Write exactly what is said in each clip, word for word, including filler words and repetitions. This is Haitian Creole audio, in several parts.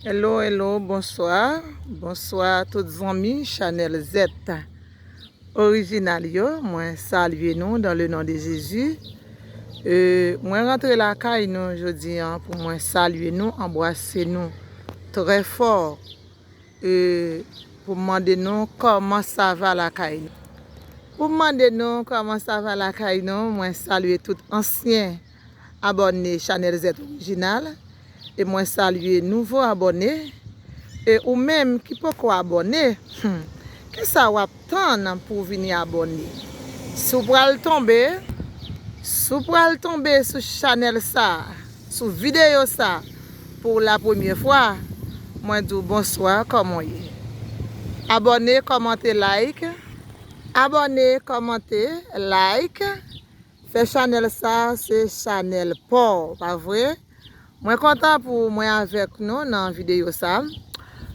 Hello, hello, bonswa. Bonswa tout zanmi chanèl Z Orijinal yo. Mwen salye nou dans le nom de Jésus. E, mwen rantre lakay nou jodi an pou mwen salye nou, anbrase nou trè fò. E, pou mande nou kòman sa va lakay nou. Pou mande nou kòman sa va lakay nou, mwen salye tout ansyen abòne chanèl Z Orijinal. E mwen salye nouvo abòne. E ou menm ki poko abòne, hmm, kisa w ap tann pou w vini abòne? Si w pral tonbe, si w pral tonbe sou chanèl sa, sou videyo sa, pou la premyè fwa, mwen di w bonswa, kòman w ye? Abòne, kòmante, like. Abòne, kòmante, like. Fè chanèl sa, se chanèl pa w, pa vre? Mwen kontan pou mwen avèk nou nan videyo sa.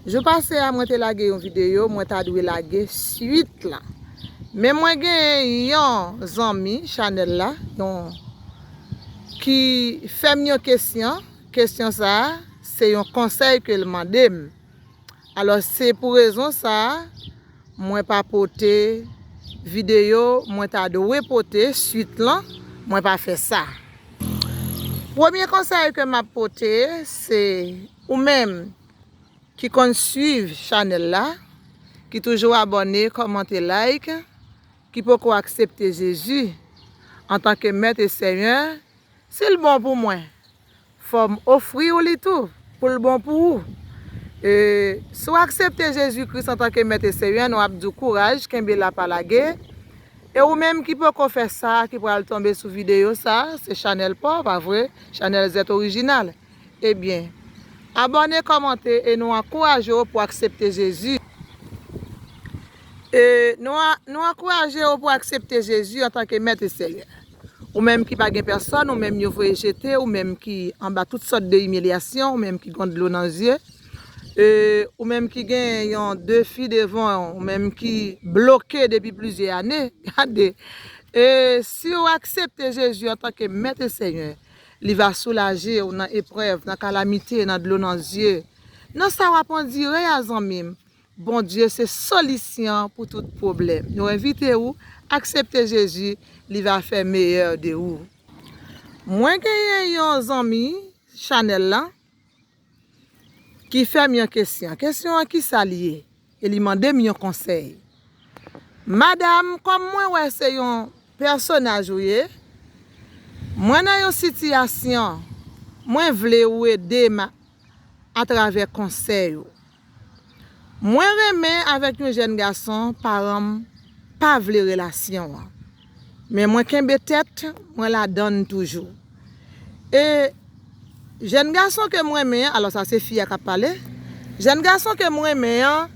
Jou pase a, mwen te lage yon videyo, mwen ta dwe lage swit la. Men mwen gen yon zanmi chanèl la, yon ki fè m yon kesyon. Kesyon sa a, se yon konsèy ke l mande m. Alò, se pou rezon sa a, mwen pa pote videyo mwen ta dwe pote swit lan, mwen pa fè sa. Premye konsèy ke m ap pote, se ou menm ki konn swiv chanèl la, ki toujou abòne, kòmante, like, ki poko aksepte Jezi antanke Mèt e Senyè, si l bon pou mwen, fò m ofri w li tou, pou l bon pou ou. E, si w aksepte Jezi Kris antanke Mèt e Senyè, nou ap di w kouraj, kenbe la, pa lage. E ou menm ki poko fè sa, ki pral tonbe sou videyo sa, se chanèl pa w, pa vre? Chanèl Z Orijinal. Ebyen, abòne, kòmante e nou ankouraje w pou aksepte Jezi. E nou a-, nou ankouraje w pou aksepte Jezi antanke Mèt e Senyè. Ou menm ki pa gen pèsòn, ou menm yo voye jete, ou menm ki anba tout sòt de imilyasyon, ou menm ki gen dlo nan zye, e ou menm ki gen yon defi devan w, ou menm ki bloke depi plizyè ane, gade, e si w aksepte Jezi antanke Mèt e Senyè, li va soulaje w nan eprèv, nan kalamite, nan dlo nan zye. Nan sa w ap andire a, zanmi m, Bondye se solisyon pou tout pwoblèm. Nou envite w aksepte Jezi, li va fè meyè de ou. Mwen genyen yon zanmi chanèl la ki fè m yon kesyon. Kesyon an, kisa l ye? E li mande m yon konsèy. Madanm, kòm mwen wè se yon pèsonaj ou ye, mwen nan yon sitiyasyon, mwen vle ou ede m atravè konsèy ou. Mwen renmen avèk yon jèn gason, paran m pa vle relasyon an. Men mwen kenbe tèt mwen ladann toujou. E jèn gason ke m renmen an, alò sa se fi a k ap pale, jèn gason ke m renmen an,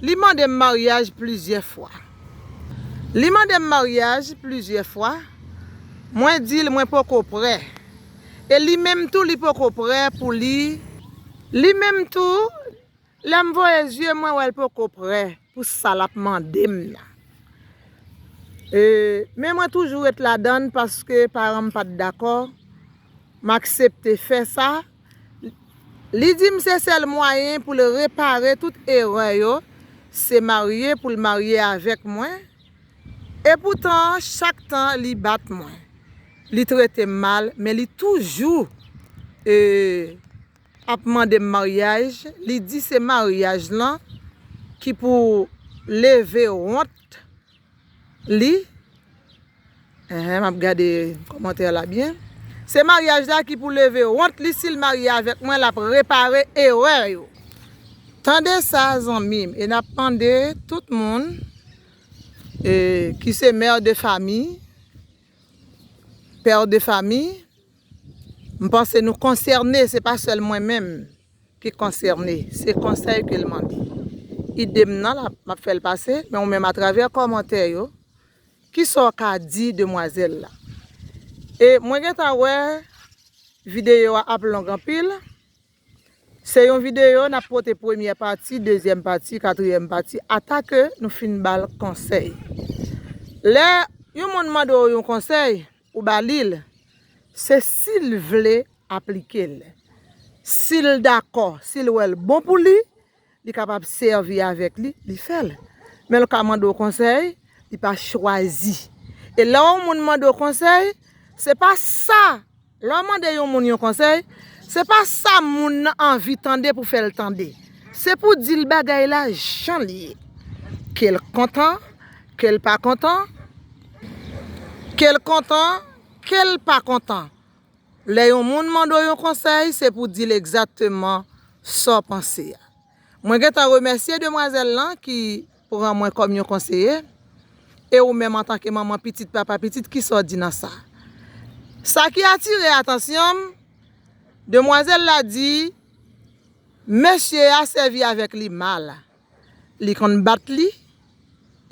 li mande m maryaj plizyè fwa. Li mande m maryaj plizyè fwa, mwen di l mwen poko prè. E li menm tou, li poko prè pou li, li menm tou, lè m voye zye m, mwen wè l poko prè pou sa l ap mande m nan. E, men mwen toujou ret ladann paske paran m pa t dakò, m aksepte fè sa. Li di m se sèl mwayen pou l repare tout erè yo, se marye pou l marye avèk mwen. Epoutan, chak tan li bat mwen, li trete m mal, men li toujou, e, ap mande m maryaj. Li di se maryaj lan ki pou leve wont li. Enhen, m ap gade kòmantè la byen. Se maryaj la ki pou leve wont li, si l marye avèk mwen, l ap repare erè yo. Tande sa, zanmi m, e n ap mande tout moun, e, ki se mè de fami, pè de fami, m panse nou konsène, se pa sèl mwen menm ki konsène, se konsèy ke l mande. Ide m nan la, m ap fè l pase, men ou menm atravè kòmantè yo, kisa w ka di demwazèl la? E mwen gentan wè videyo a ap long anpil. Se yon videyo, n ap pote premyè pati, dezyèm pati, katriyèm pati, ata ke nou fin ba l konsèy. Lè yon moun mande w yon konsèy, ou ba li l, se si l vle aplike l. si l dakò, si l wè l bon pou li, li kapab sèvi avèk li, li fè l. Men l ka mande w konsèy, li pa chwazi. E lè yon moun mande w konsèy, se pa sa, lè w mande yon moun yon konsèy, se pa sa moun nan anvi tande pou fè l tande. Se pou di l bagay la jan l ye. Ke l kontan, ke l pa kontan, ke l kontan, ke l pa kontan. Lè yon moun mande w yon konsèy, se pou di l egzakteman sa w panse a. Mwen gentan remèsye demwazèl lan ki pran mwen kòm yon konseye, e ou menm antanke manman pitit, papa pitit, kisa w di nan sa? Sa ki atire atansyon m, demwazèl la di, mesye a sèvi avèk li mal. Li konn bat li,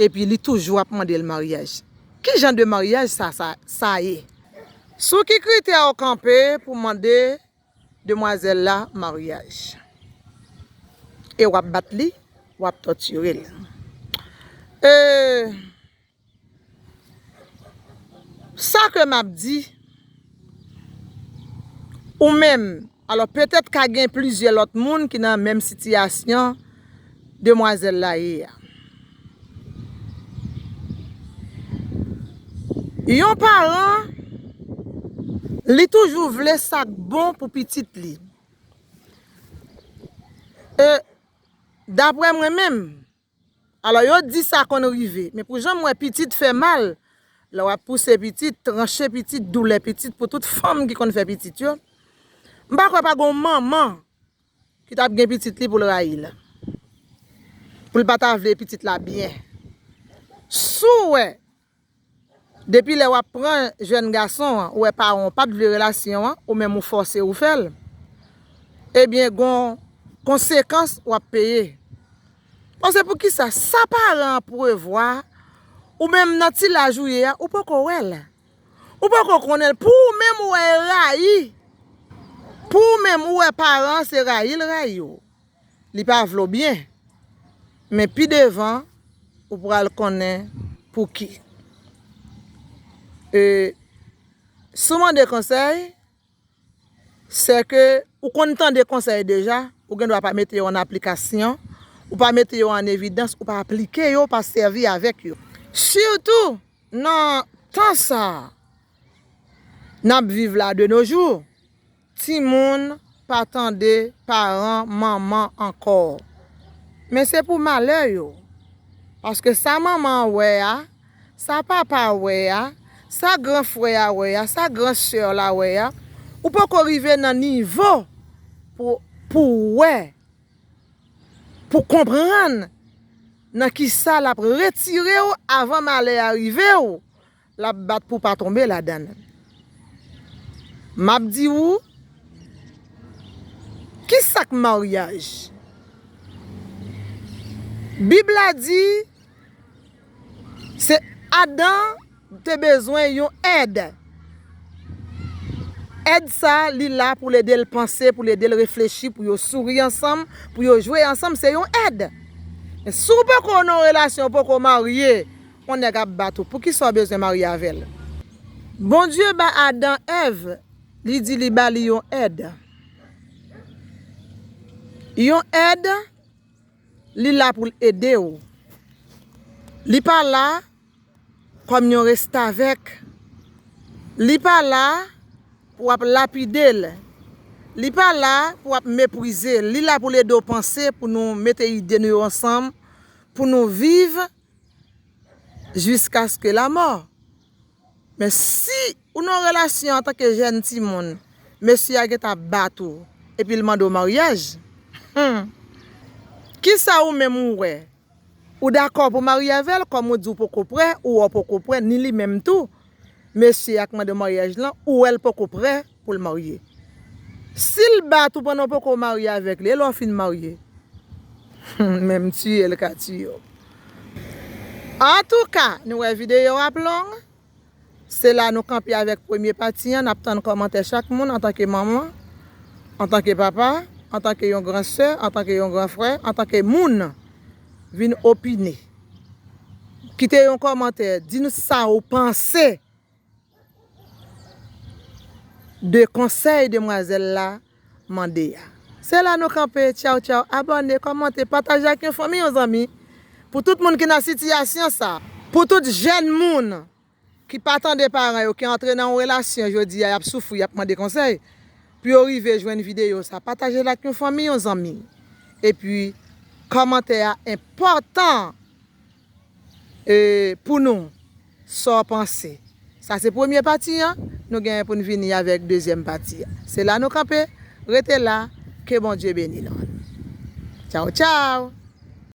epi li toujou ap mande l maryaj. Ki jan de maryaj sa, sa, sa ye? Sou ki kritè w kanpe pou mande demwazèl la maryaj? E w ap bat li, w ap tòtire l. E, sa ke m ap di, ou menm, alò, petèt ka gen plizyè lòt moun ki nan menm sitiyasyon demwazèl la ye a. Yon paran, li toujou vle sa k bon pou pitit li. E, daprè mwen menm, alò, yo di sa konn rive, men pou jan m wè pitit fè mal, lè w ap pouse pitit, tranche pitit, doulè pitit, pou tout fanm ki konn fè pitit yo, m pa kwè pa gen yon manman ki t ap gen pitit li pou l rayi l. Pou l pa ta vle pitit la byen. Si w wè, depi lè w ap pran jèn gason an, ou wè paran w pa t vle relasyon an, ou menm ou fòse ou fè l, ebyen, gon konsekans w ap peye. Paske poukisa? Sa paran an prevwa, ou menm nan ti laj ou ye a, ou poko wè l. Ou poko konnen l. Pou ou menm ou wè rayi. Pou ou menm ou wè paran an se rayi l rayi w. Li pa vle w byen. Men pi devan, ou pral konnen pouki. E, si w mande konsèy, se ke ou konn tande konsèy deja, ou gen dwa pa mete yo an aplikasyon, ou pa mete yo an evidans, ou pa aplike yo, ou pa sèvi avèk yo. Sitou nan tan sa a n ap viv la de nos jours, timoun pa tande paran, manman ankò. Men se pou malè yo. Paske sa manman an wè a, sa papa a wè a, sa gran frè a wè a, sa gran sè la wè a, ou poko rive nan nivo pou, pou wè, pou konprann nan kisa l ap retire w avan malè a rive w, l ap bat pou w pa tonbe ladan l. M ap di w, ki sa k maryaj? Bib la di, se Adan te bezwen yon èd. Èd sa, li la pou l ede l panse, pou l ede l reflechi, pou yo souri ansanm, pou yo jwe ansanm, se yon èd. Men si w poko nan yon relasyon, w poko marye, yon nèg ap bat ou, poukisa w bezwen marye avè l? Bondye ba Adan Èv, li di li ba li yon èd. Yon èd, li la pou l ede w. Li pa la kòm yon restavèk. Li pa la pou w ap lapide l. Li pa la pou w ap meprize l. Li la pou l ede w panse, pou nou mete ide nou yo ansanm, pou nou viv jiskaske lamò. Men si ou nan yon relasyon antanke jèn timoun, mesye a gentan ap bat ou, epi l mande w maryaj, hmm, kisa ou menm ou wè? Ou dakò pou marye avè l, kòm ou di w poko prè, ou wè w poko prè, ni li menm tou. Mesye a k mande w maryaj lan, ou wè l poko prè pou l marye. Si l bat ou pandan w poko marye avèk li, e lè w fin marye? Menm tiye l ka tiye w. Antouka, nou wè videyo a ap long. Se la nou kanpe avèk premye pati an, n ap tann kòmantè chak moun antanke manman, antanke papa, antanke yon gran sè, antanke yon gran frè, antanke moun vin opine. Kite yon kòmantè, di nou sa ou panse de konsèy demwazèl la mande a. Se la nou kanpe, tchaw tchaw, abòne, kòmante, pataje ak yon fanmi, yon zanmi. Pou tout moun ki nan sitiyasyon sa, pou tout jèn moun ki pa tande paran yo, ki antre nan yon relasyon jodi a, y ap soufri, y ap mande konsèy, pou yo rive jwenn videyo sa, pataje l ak yon fanmi, yon zanmi. Epi, kòmantè a enpòtan e, pou nou. Sa w panse? Sa se premye pati an, nou genyen pou n vini avèk dezyèm pati a. Se la nou kanpe, rete la, ke Bondye beni nou. Tchaw tchaw!